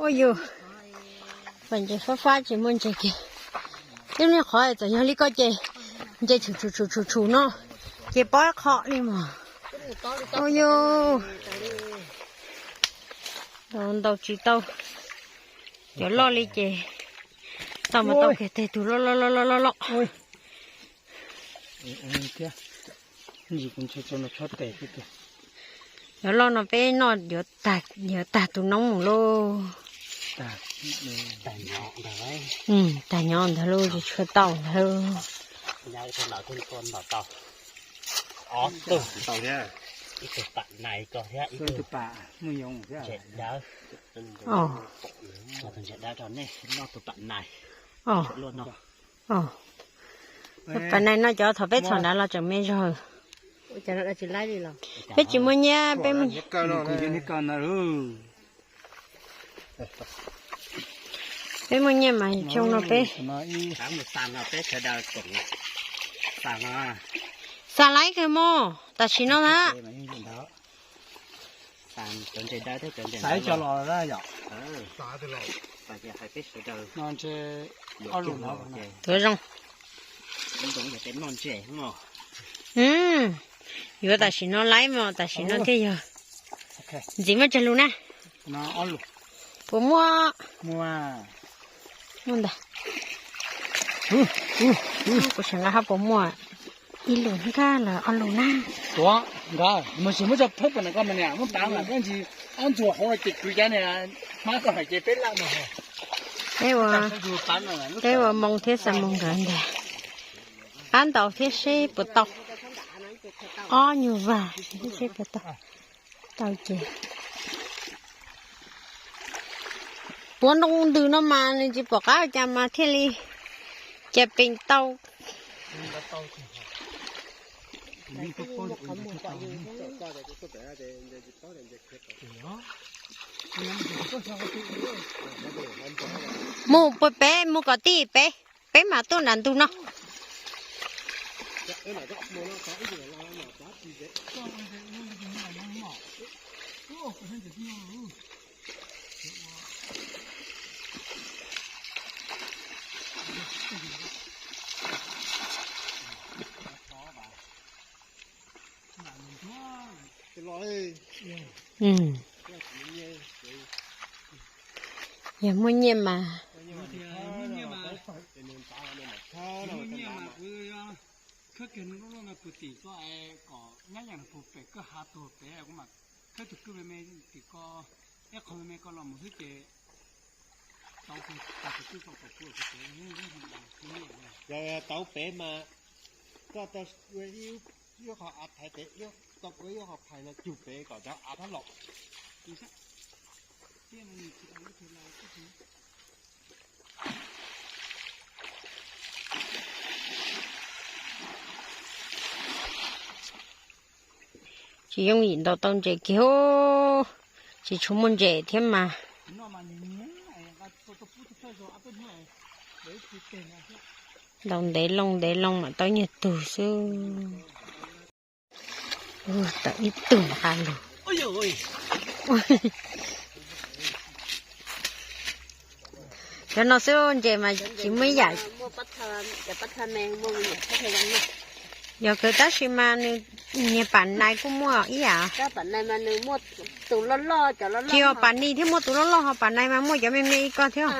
Yus, pom ntses fab fab tsis muaj ntses kiag. Tib niag qhov txawm yog li koj ces ntses tshum tshum tshum tshum tshum no ces pob qho li mas. Ua yus, ntau tsis tau. Cov loj li ces tau mas tau kiag teg tus loj loj loj loj loj loj. Cov loj no peb noj yuav tag tus noob mus lauj. Tag nyob ntawd lauj, tsis tshua tau ntawd lauj. Pab nais no cov thaum peb txhom nrad los tseem me zog. Peb tsis muaj nyiaj, peb peb muaj nyiaj mas xyoo no peb xa laib kawg mog tam sim no na. Tuav zoo. Yuav tam sim no laib mog, tam sim no thiaj yog. Ntxiv muab tsawg lus na? Puas muaj? Muaj ntag. Kuv xav nqa hab puas muaj ib lus nkag los ob lus na. Tuav nkag, mus sim muab cov phab pas na koj mas niam muab tav mas koj ntsis ob ntxuag hauv ces kwv cab niam hmab koj hais ces peb laj mas. Peb ua Moo thiab Xa Moo nkawd ntag. Qab ntaus thiab seb puas tau. Ob nyuag vag thiab seb puas tau. Tau ces puav nroo ntws no mas nws tsis pom qab cas mas thiaj li cas peem tau. Mus pem, mus kom tij pem, peb mam tuaj nram ntug no. Yog muaj nyiaj mas. Yog tau pem mas koj tau ua ib qho av thaiv pem, tau ua ib qho phais no cug pem kom cov av thab laum. Tsis yooj yim ntaus tau ntses kiag, tsis tshua muaj ntses thiab mas. Ntaus ntev loo ntev loo mam tau nyuag tug xwb. Tau ib tug nqa lug. Cov no xwb ntses mas tsis muaj ib yam. Yog kawg tab sis mas nws niag pam nais kuj muaj ib yam. Tsis yog pam nis thiab muaj tus loj loj, ho pam nais mas muaj cov me me ib ko thiab.